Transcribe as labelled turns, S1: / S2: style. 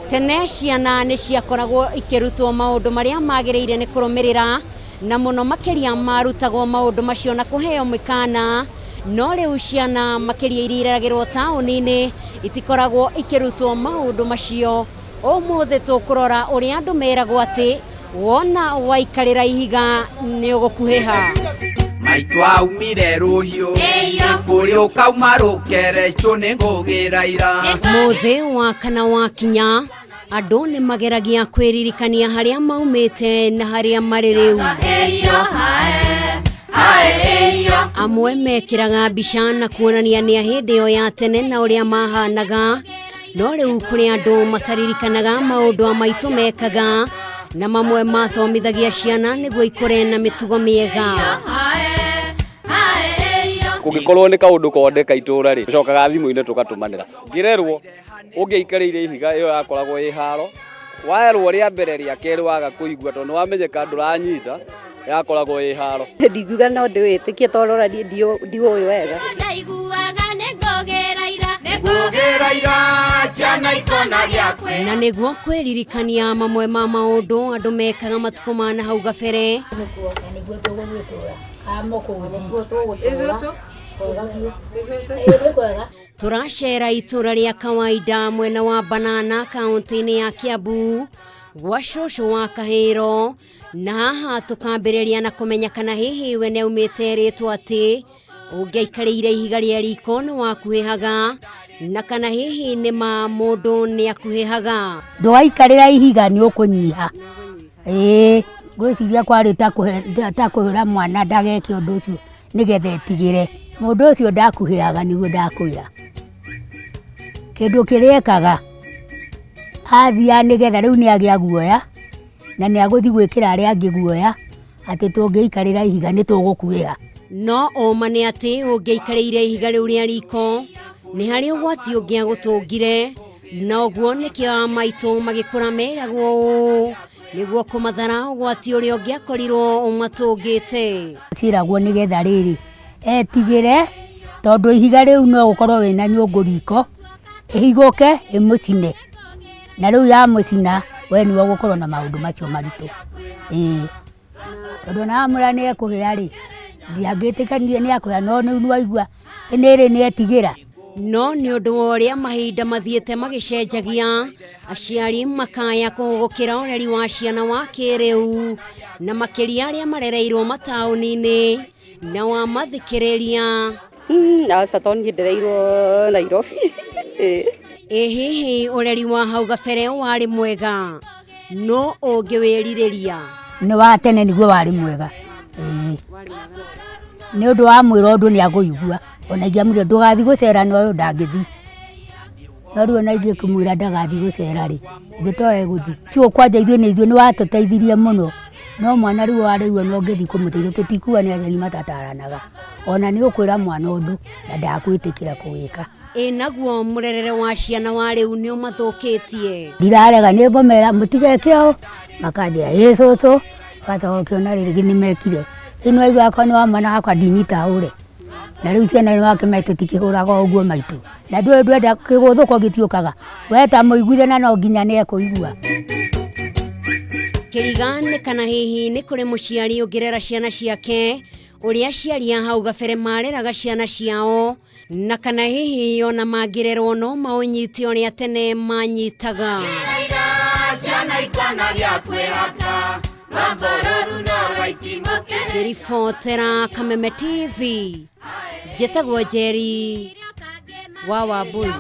S1: Tene ciana nĩ ciakoragwo ikĩrutwo maũndũ marĩa magĩrĩire nĩ kũrũmĩrĩra, na mũno makĩria marutagwo maũndũ macio na kũheo mĩkana. No rĩu ciana makĩria iria ireragĩrwo taũni-inĩ itikoragwo ikĩrutwo maũndũ macio. Ũmũthĩ tũkũrora ũrĩa andũ meragwo atĩ wona waikarĩra ihiga nĩ ũgũkuhĩha.
S2: Maitũ aumire rũhiũ kũrĩ ũkauma rũkerecwo nĩ ngũgĩra ira.
S1: Mũthĩ wa kana wakinya, andũ nĩ mageragia kwĩririkania harĩa maumĩte na harĩa marĩ rĩu. Amwe mekĩraga mbica na kuonania nĩ a hĩndĩ ĩyo ya tene na ũrĩa mahanaga, no rĩu kũrĩ andũ mataririkanaga maũndũ a maitũ mekaga, na mamwe mathomithagia ciana nĩguo ikũre na mĩtugo mĩega.
S3: Kũngĩkorwo nĩ kaũndũ kondeka itũra rĩ, tũcokaga thimũ-inĩ tũgatũmanĩra. Ngĩrerwo ũngĩaikarĩire ihiga ĩyo yakoragwo ĩ haro, werwo rĩa mbere rĩa kerĩ waga kũigua tondũ nĩ wamenyeka ndũranyita, yakoragwo ĩ haro.
S4: Ndingiuga no ndĩwĩtĩkie tondũ ona niĩ ndiũĩ wega.
S5: Ndaiguaga nĩ ngũgĩra ira.
S2: Ngũgĩra ira ciana ikona gĩa kwĩra.
S1: Na nĩguo kwĩririkania mamwe ma maũndũ andũ mekaga matukũ ma na hau gabere,
S6: Nĩguo tũgũgĩtũra amũkũnji.
S1: Tũracera itũra rĩa kawaida mwena wa Banana kaunti-inĩ ya Kiambu gwa cũcũ wa Kahĩro, na haha tũkambĩrĩria na kũmenya kana hihi we nĩaumĩte rĩtwa atĩ ũngĩaikarĩire ihiga rĩa riko nĩ wakuhĩhaga, na kana hihi nĩ ma mũndũ nĩ akuhĩhaga.
S6: Ndwaikarĩra ihiga nĩ ũkũnyiha. Ĩĩ, ngwĩciria kwarĩ ta kwĩra mwana ndageke ũndũ ũcio nĩgetha etigĩre. Mũndũ ũcio ndakuhĩhaga nĩguo ndakwĩra. Kĩndũ kĩrĩa ekaga, athiaga nĩgetha rĩu nĩ agĩa guoya, na nĩ agũthiĩ gwĩkĩra arĩa angĩ guoya, atĩ tũngĩikarĩra ihiga nĩ tũgũkuhĩha.
S1: No ũma nĩ atĩ ũngĩaikarĩire ihiga rĩu rĩa riko, nĩ harĩ ũgwati ũngĩagũtũngire, na ũguo nĩkĩo a maitũ magĩkũra meragwo ũũ, nĩguo kũmathara ũgwati ũrĩa ũngĩakorirwo ũmatũngĩte.
S6: Ciĩragwo nĩgetha rĩrĩ, etigĩre, tondũ ihiga rĩu no ũkorwo wĩna nyũngũ riko, ĩhigũke ĩmũcine, na rĩu yamũcina, we nĩwe ũgũkorwo na maũndũ macio maritũ. Ĩĩ, tondũ ona wamwĩra nĩ ekũhĩa rĩ, ndangĩtĩkania nĩ ekũhĩa, no rĩu nĩ waigua nĩ ĩrĩ nĩ etigĩra.
S1: No nĩ ũndũ wa ũrĩa mahinda mathiĩte magĩcenjagia, aciari makaya kũhũgũkĩra ũreri wa ciana wa kĩrĩu, na makĩria arĩa marereirwo mataũni-inĩ na wa mathikĩrĩria.
S4: Aca tondũ niĩ ndereirwo Nairobi.
S1: Ĩ hihi ũreri wa hau gabere warĩ mwega? No ũngĩwĩrirĩria?
S6: Nĩ wa tene nĩguo warĩ mwega. Ĩĩ. Nĩ ũndũ wa mwĩra ũndũ nĩ akũigua. Ona ingĩamwĩrire ndũgathiĩ gũcera na ũyũ ndangĩthiĩ. No rĩu ona ingĩkĩmwĩra ndagathiĩ gũcera rĩ, ithe to egũthiĩ. Tiguo kwanja ithuĩ nĩ ithuĩ nĩ watũteithirie mũno. No mwana rĩu warĩu ona ũngĩthiĩ kũmũteithia tũtikuga nĩ aciari matataranaga. Ona nĩ ũkwĩra mwana ũndũ na ndakwĩtĩkĩra kũwĩka.
S1: Ĩ naguo mũrerere wa ciana wa rĩu nĩ ũmathũkĩtie?
S6: Ndirarega nĩ ngũmera mũtigeke ũũ, makanjĩra ĩ cũcũ, ũgacoka ũkĩona rĩngĩ nĩ mekire. Rĩu nĩ waigua akorwo nĩ wa mwana wakwa ndinyita hũre. Na rĩu ciana nĩ wakĩmenya tũtikĩhũraga ũguo maitũ. Na ndũĩ ndwenda kĩgũthũko gĩtiũkaga, we ta mũiguithie na no nginya nĩ ekũigua.
S1: Kĩriga nĩ kana hihi nĩ kũrĩ mũciari ũngĩrera ciana ciake ũrĩa aciari a hau gabere mareraga ciana ciao, na kana hihi ona mangĩrerwo no maũnyite ũrĩa tene manyitaga. Ngĩribotera Kameme TV, njĩtagwo Njeri wa Wambui.